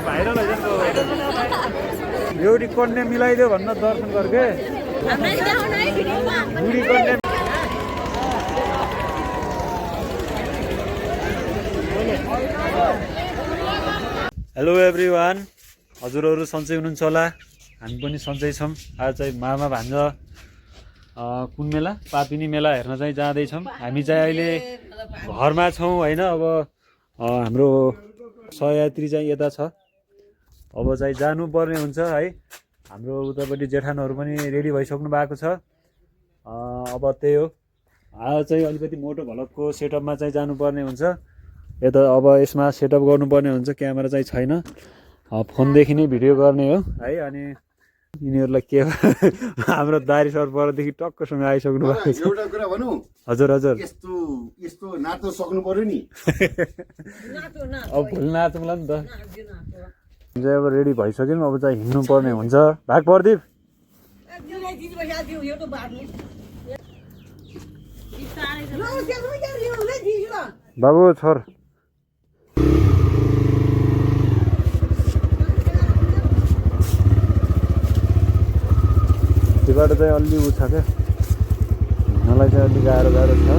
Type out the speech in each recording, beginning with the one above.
Viral एउटी कन्या मिलाइदियो भन्न दर्शन गर्के बुढी कन्या। हेलो एभ्रिवान, हजुरहरू सन्चै हुनुहुन्छ होला, हामी पनि सन्चै छौँ। आज चाहिँ मामा भान्जा कुन मेला, पापिनी मेला हेर्न चाहिँ जाँदैछौँ। हामी चाहिँ अहिले घरमा छौँ होइन। अब हाम्रो सहयात्री चाहिँ यता छ, अब चाहिँ जानुपर्ने हुन्छ है। हाम्रो उतापट्टि जेठानहरू पनि रेडी भइसक्नु भएको छ। अब त्यही हो, आज चाहिँ अलिकति मोटो भलकको सेटअपमा चाहिँ जानुपर्ने हुन्छ। यता अब यसमा सेटअप गर्नुपर्ने हुन्छ, क्यामेरा चाहिँ छैन, फोनदेखि नै भिडियो गर्ने हो है। अनि यिनीहरूलाई के हाम्रो दारी सर परदेखि टक्कसँग आइसक्नु भएको छ। एउटा कुरा भनौँ, हजुर हजुर, यस्तो नाच्न सक्नु पर्यो नि। अब भोलि नाचौँला नि त। चाहिँ अब रेडी भइसक्यौँ, अब चाहिँ हिँड्नु पर्ने हुन्छ। भाग प्रदीप। बाबु छोर त्योबाट चाहिँ अलि उ छ क्या, हिँड्नलाई चाहिँ अलि गाह्रो छ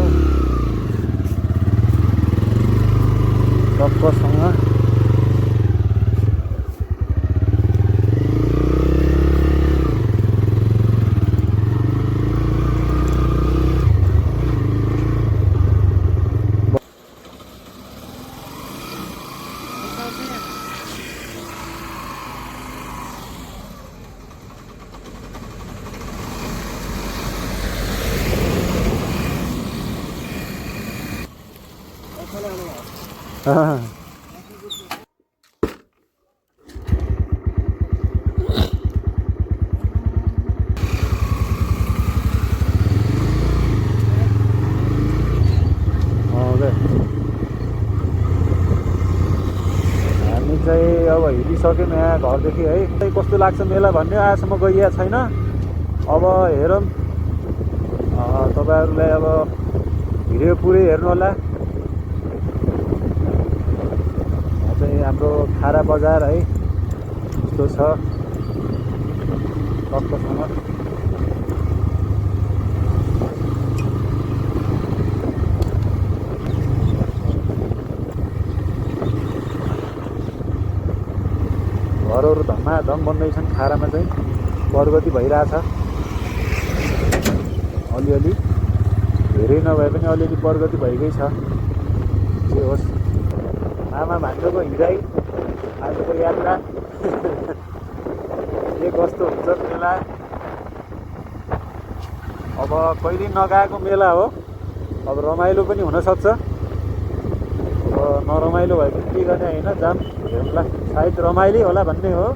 टक्कसँग। हामी चाहिँ अब हिँडिसक्यौँ यहाँ घरदेखि है। कस्तो लाग्छ मेला भन्ने आजसम्म गइएको छैन। अब हेरौँ, तपाईँहरूलाई अब भिडियो पुरै हेर्नु होला। चाहिँ हाम्रो खारा बजार है, यस्तो छ टक्कसँग। घरहरू धमाधम बन्दैछन् खारामा चाहिँ, प्रगति भइरहेछ अलिअलि, धेरै नभए पनि अलिअलि प्रगति भइगै छ। जे होस्, आमा भान्जोको हिँडाइ, आजको यात्रा के कस्तो हुन्छ मेला। अब कहिले नगएको मेला हो, अब रमाइलो पनि हुनसक्छ, अब नरमाइलो भए पनि के गर्ने होइन, जाम हेरौँला। सायद रमाइलो होला भन्ने हो।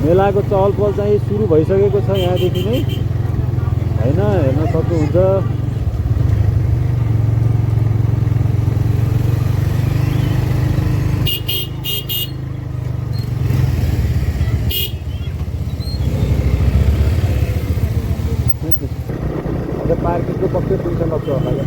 मेलाको चहल पहल चाहिँ सुरु भइसकेको छ यहाँदेखि नै होइन, हेर्न सक्नुहुन्छ। पार्किङको पक्कै पैसा लाग्छ होला क्या।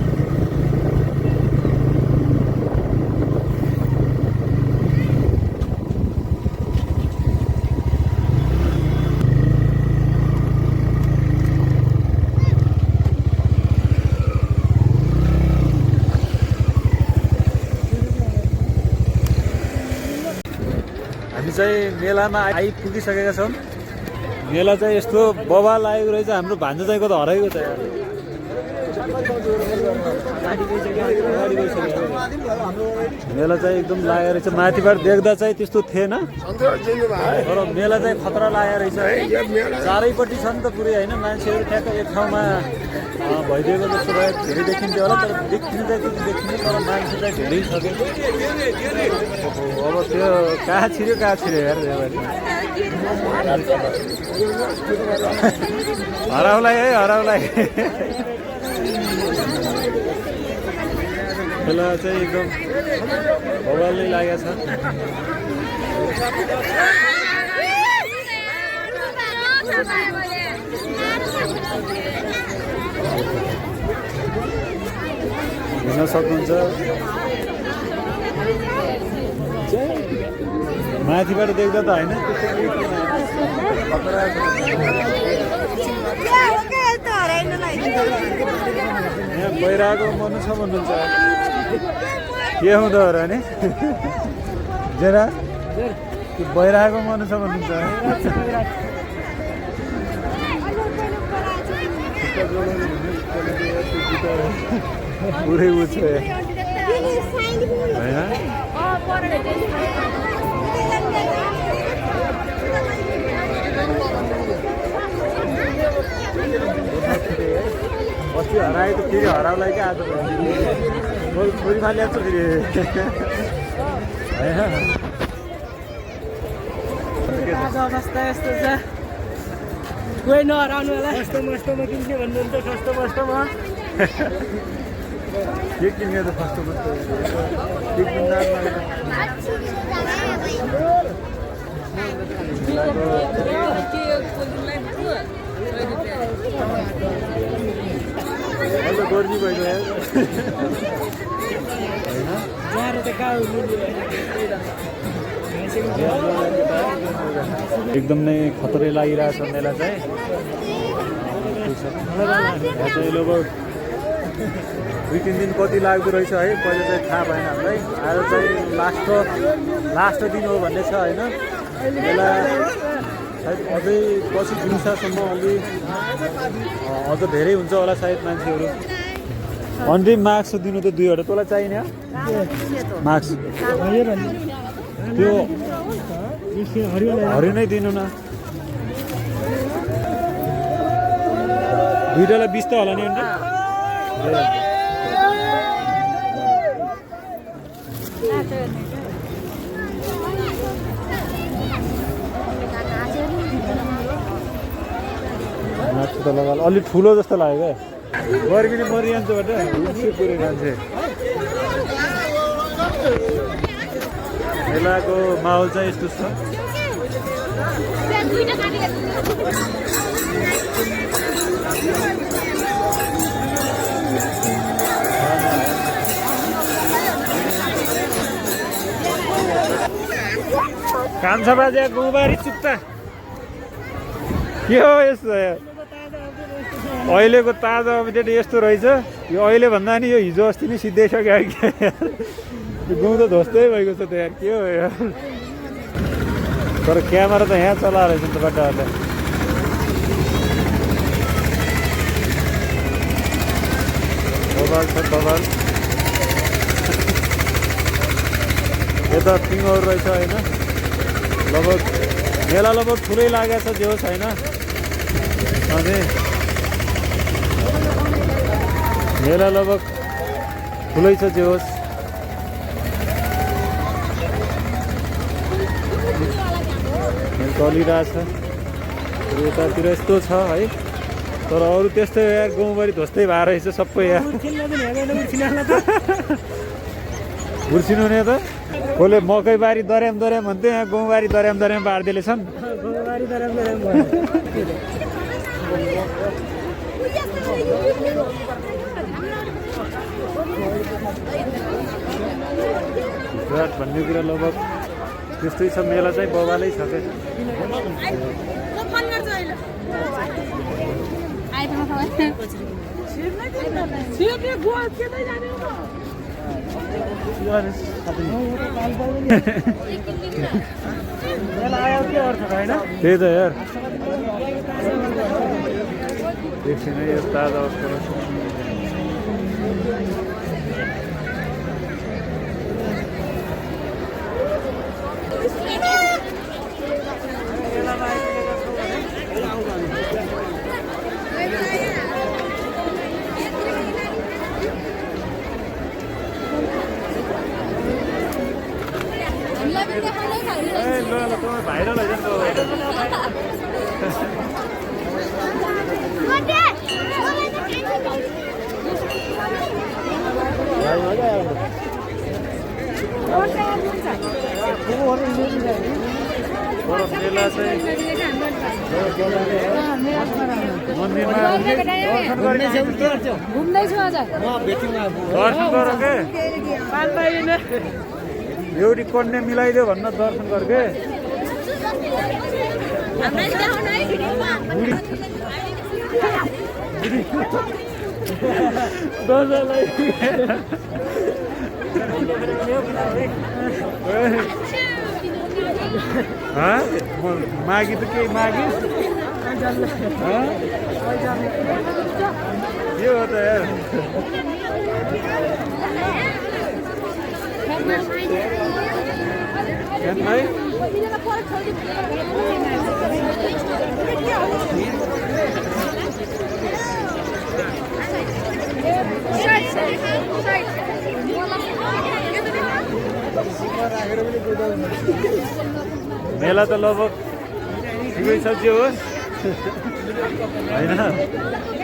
हामी चाहिँ मेलामा आइपुगिसकेका छौँ। मेला चाहिँ यस्तो बबा लागेको रहेछ। हाम्रो भान्जा चाहिँ कता हराएको छ यार। मेला चाहिँ एकदम लागेको रहेछ। माथिबाट देख्दा चाहिँ त्यस्तो थिएन, तर मेला चाहिँ खतरा लागेको रहेछ है। चारैपट्टि छ नि त पुरै होइन, मान्छेहरू ठ्याक्क एक ठाउँमा भइदिएको जस्तो भयो धेरै देखिन्थ्यो होला तर देखिनु चाहिँ त्यति देखिने तर मान्छे चाहिँ धेरै छ कि अब त्यो कहाँ छिर्यो यार हराउलाई है हराउलाई खेला चाहिँ एकदम भवालै लागेको छ हिँड्न सक्नुहुन्छ माथिबाट देख्दा त होइन यहाँ बहिराको मर्नु छ भन्नुहुन्छ के हुँदो हो र नि जेरा बहिराको मर्नु छ भन्नुहुन्छ पुरै उ छ अस्ति हरायो त फेरि हराउलाई क्या आज छोरी फाले छ फेरि अवस्था यस्तो छ कोही नहराउनु होला सस्तो मस्तोमा किन्ने भन्नुहुन्छ सस्तो मस्तोमा के किन्ने त सस्तो मस्तो के किन्न गर्मी भइगयो एकदम नै खतरै लागिरहेछ मेला चाहिँ लगभग 2-3 दिन कति लाग्दो रहेछ है पहिले चाहिँ थाहा भएन हामीलाई आज चाहिँ लास्ट दिन हो भन्ने छ होइन मेला सायद अझै पछि दिउँसासम्म अलि अझ धेरै हुन्छ होला सायद मान्छेहरू अन्डे मार्क्स दिनु त 2वटा तँलाई चाहिने हो मार्क्स त्यो हरियो नै दिनु न 2टालाई 20 त होला नि अन्डे मासु त लगाल अलि ठुलो जस्तो लाग्यो क्या गर्मीले मरिजान्छ बाट पुरै खान्छे मेलाको माहौल चाहिँ यस्तो छ कान्छा बाजे गुबारी चुक्ता के हो यस्तो अहिलेको ताजा अपडेट यस्तो रहेछ यो अहिले भन्दा नि यो हिजो अस्ति नै सिद्धाइसक्यो गाउँ त ध्वस्तै भएको छ त यार के हो यार तर क्यामेरा त यहाँ चला रहेछ नि त बाटाहरूले बबाल छ बबाल यता पिङहरू रहेछ होइन लगभग मेला लगभग ठुलै लागेको छ जे होस् होइन अनि मेला लगभग ठुलै छ जे होस् चलिरहेछ यतातिर यस्तो छ है तर अरू त्यस्तै यार गाउँभरि ध्वस्तै भएर रहेछ सबै यार हुर्सिनु नि त कसले मकैबारी दर्याम भन्थ्यो यहाँ गाउँबारी दर्याम पारिदिएले छन् विराट भन्ने कुरा लगभग त्यस्तै छ मेला चाहिँ बबालै छ क्या त्यही त यार एकछिन है यो ताजा अवस्थामा ल ल तपाईँ भाइरल होइन मेला चाहिँ मन्दिरमा घुम्दैछु आज दर्शन गर के एउटी कन्या मिलाइदियो भन्न दर्शन गर के मागी त केही मागी के हो त यार भाइ मेला त लगभग ठिकै छ जे होस् होइन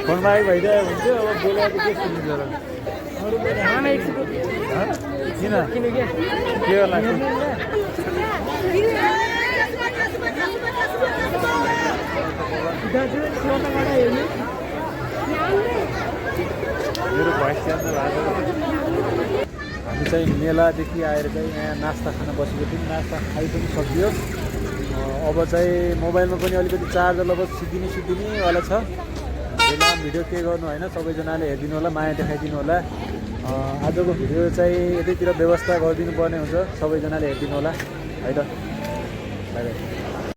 फोनमा आइ भइदियो हुन्थ्यो अब बोलाएको के सुनिन्छ र किन के होला मेरो भोइस जान्छ भएको हामी चाहिँ मेलादेखि आएर चाहिँ यहाँ नास्ता खान बसेको थियौँ नास्ता खाइ पनि सकियो अब चाहिँ मोबाइलमा पनि अलिकति चार्जर लगभग सिद्धिनेवाला छ बेला भिडियो के गर्नु होइन सबैजनाले हेरिदिनु होला माया देखाइदिनु होला आजको भिडियो चाहिँ यतैतिर व्यवस्था गरिदिनु पर्ने हुन्छ सबैजनाले हेरिदिनु होला है त बाइ बाइ